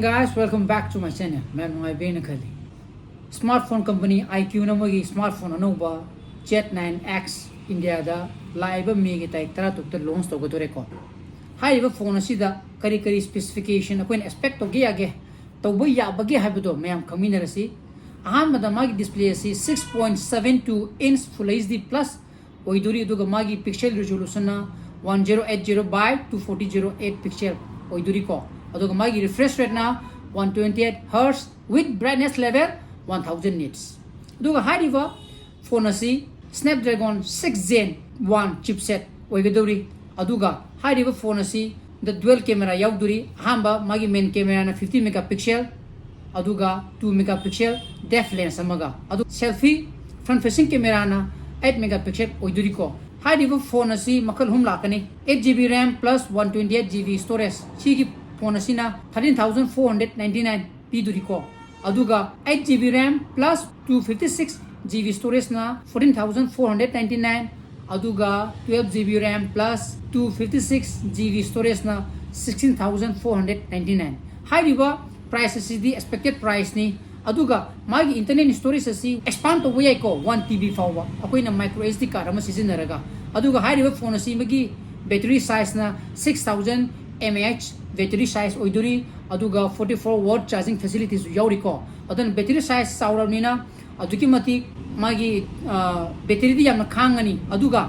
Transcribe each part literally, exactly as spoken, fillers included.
Guys, welcome back to my channel. ꯃꯌꯥꯝ ꯅꯨꯡꯉꯥꯏꯕꯤꯔꯦꯅ ꯈꯜꯂꯤ꯫ Smartphone company iQOO ꯅ ꯃꯣꯏꯒꯤ smartphone ꯑꯅꯧꯕ Z nine X India ꯗ ꯂꯥꯛꯏꯕ May ꯒꯤ ꯇꯥꯔꯤꯛ ꯇꯔꯥ ꯇꯔꯨꯛꯇ launch ꯇꯧꯒꯗꯣꯔꯦꯀꯣ꯫ ꯍꯥꯏꯔꯤꯕ phone ꯑꯁꯤꯗ ꯀꯔꯤ ꯀꯔꯤ specification ꯑꯩꯈꯣꯏꯅ expect ꯇꯧꯒꯦ ꯌꯥꯒꯦ, ꯇꯧꯕ ꯌꯥꯕꯒꯦ ꯍꯥꯏꯕꯗꯣ ꯃꯌꯥꯝ ꯈꯪꯃꯤꯟꯅꯔꯁꯤ꯫ ꯑꯍꯥꯟꯕꯗ ꯃꯥꯒꯤ display ꯑꯁꯤ six point seven two inch Full HD Plus ꯑꯣꯏꯗꯣꯔꯤ, ꯑꯗꯨꯒ ꯃꯥꯒꯤ pixel resolution ꯅ one zero eight zero by two forty zero eight pixel ꯑꯣꯏꯗꯣꯔꯤꯀꯣ꯫ ꯑꯗꯨꯒ ꯃꯥꯒꯤ refresh rate ꯅ one twenty eight hertz with brightness level one thousand nits꯫ ꯑꯗꯨꯒ ꯍꯥꯏꯔꯤꯕ phone ꯑꯁꯤ Snapdragon six Gen one chipset ꯑꯣꯏꯒꯗꯧꯔꯤ꯫ ꯑꯗꯨꯒ ꯍꯥꯏꯔꯤꯕ phone ꯑꯁꯤ ꯗ dual camera ꯌꯥꯎꯗꯣꯔꯤ꯫ ꯑꯍꯥꯟꯕ ꯃꯥꯒꯤ main camera ꯅ fifty megapixel, ꯑꯗꯨꯒ two megapixel depth lens ꯑꯃꯒ, ꯑꯗꯨ selfie front facing camera ꯅ eight megapixel ꯑꯣꯏꯗꯣꯔꯤꯀꯣ꯫ ꯍꯥꯏꯔꯤꯕ phone ꯑꯁꯤ ꯃꯈꯜ ꯑꯍꯨꯝ ꯂꯥꯛꯀꯅꯤ: eight GB RAM plus one twenty eight GB storage꯫ ꯁꯤꯒꯤ phone ꯑꯁꯤꯅ thirteen thousand four hundred ninety nine ꯄꯤꯗꯣꯔꯤꯀꯣ꯫ ꯑꯗꯨꯒ eight GB RAM plus two fifty six GB storage ꯅ fourteen thousand four hundred ninety nine, ꯑꯗꯨꯒ twelve GB RAM plus two fifty six GB storage ꯅ sixteen thousand four hundred ninety nine꯫ ꯍꯥꯏꯔꯤꯕ price ꯑꯁꯤꯗꯤ expected price ꯅꯤ꯫ ꯑꯗꯨꯒ ꯃꯥꯒꯤ internal storage ꯑꯁꯤ expand ꯇꯧꯕ ꯌꯥꯏꯀꯣ, one TB ꯐꯥꯎꯕ, ꯑꯩꯈꯣꯏꯅ micro SD card ꯑꯃ ꯁꯤꯖꯤꯟꯅꯔꯒ꯫ ꯑꯗꯨꯒ ꯍꯥꯏꯔꯤꯕ phone ꯑꯁꯤꯃꯒꯤ battery size ꯅ six thousand mAh battery size ꯑꯣꯏꯗꯣꯔꯤ, ꯑꯗꯨꯒ forty four watt charging facility ꯁꯨ ꯌꯥꯎꯔꯤꯀꯣ꯫ ꯑꯗꯨꯅ battery size ꯆꯥꯎꯔꯕꯅꯤꯅ ꯑꯗꯨꯛꯀꯤ ꯃꯇꯤꯛ ꯃꯥꯒꯤ, ꯑ, battery ꯗꯤ ꯌꯥꯝꯅ ꯈꯥꯡꯉꯅꯤ, ꯑꯗꯨꯒ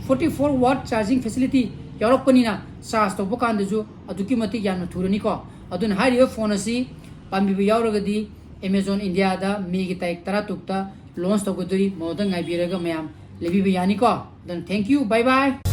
forty four watt charging facility ꯌꯥꯎꯔꯛꯄꯅꯤꯅ charge ꯇꯧꯕ ꯀꯥꯟꯗꯁꯨ ꯑꯗꯨꯛꯀꯤ ꯃꯇꯤꯛ ꯌꯥꯝꯅ ꯊꯨꯔꯅꯤꯀꯣ꯫ ꯑꯗꯨꯅ ꯍꯥꯏꯔꯤꯕ phone ꯑꯁꯤ ꯄꯥꯝꯕꯤꯕ ꯌꯥꯎꯔꯒꯗꯤ Amazon India ꯗ May ꯒꯤ ꯇꯥꯔꯤꯛ ꯇꯔꯥ ꯇꯔꯨꯛꯇ launch ꯇꯧꯒꯗꯣꯔꯤ, ꯃꯗꯨꯗ ꯉꯥꯏꯕꯤꯔꯒ ꯃꯌꯥꯝ ꯂꯩꯕꯤꯕ ꯌꯥꯅꯤꯀꯣ꯫ ꯑꯗꯨꯅ thank you, bye bye꯫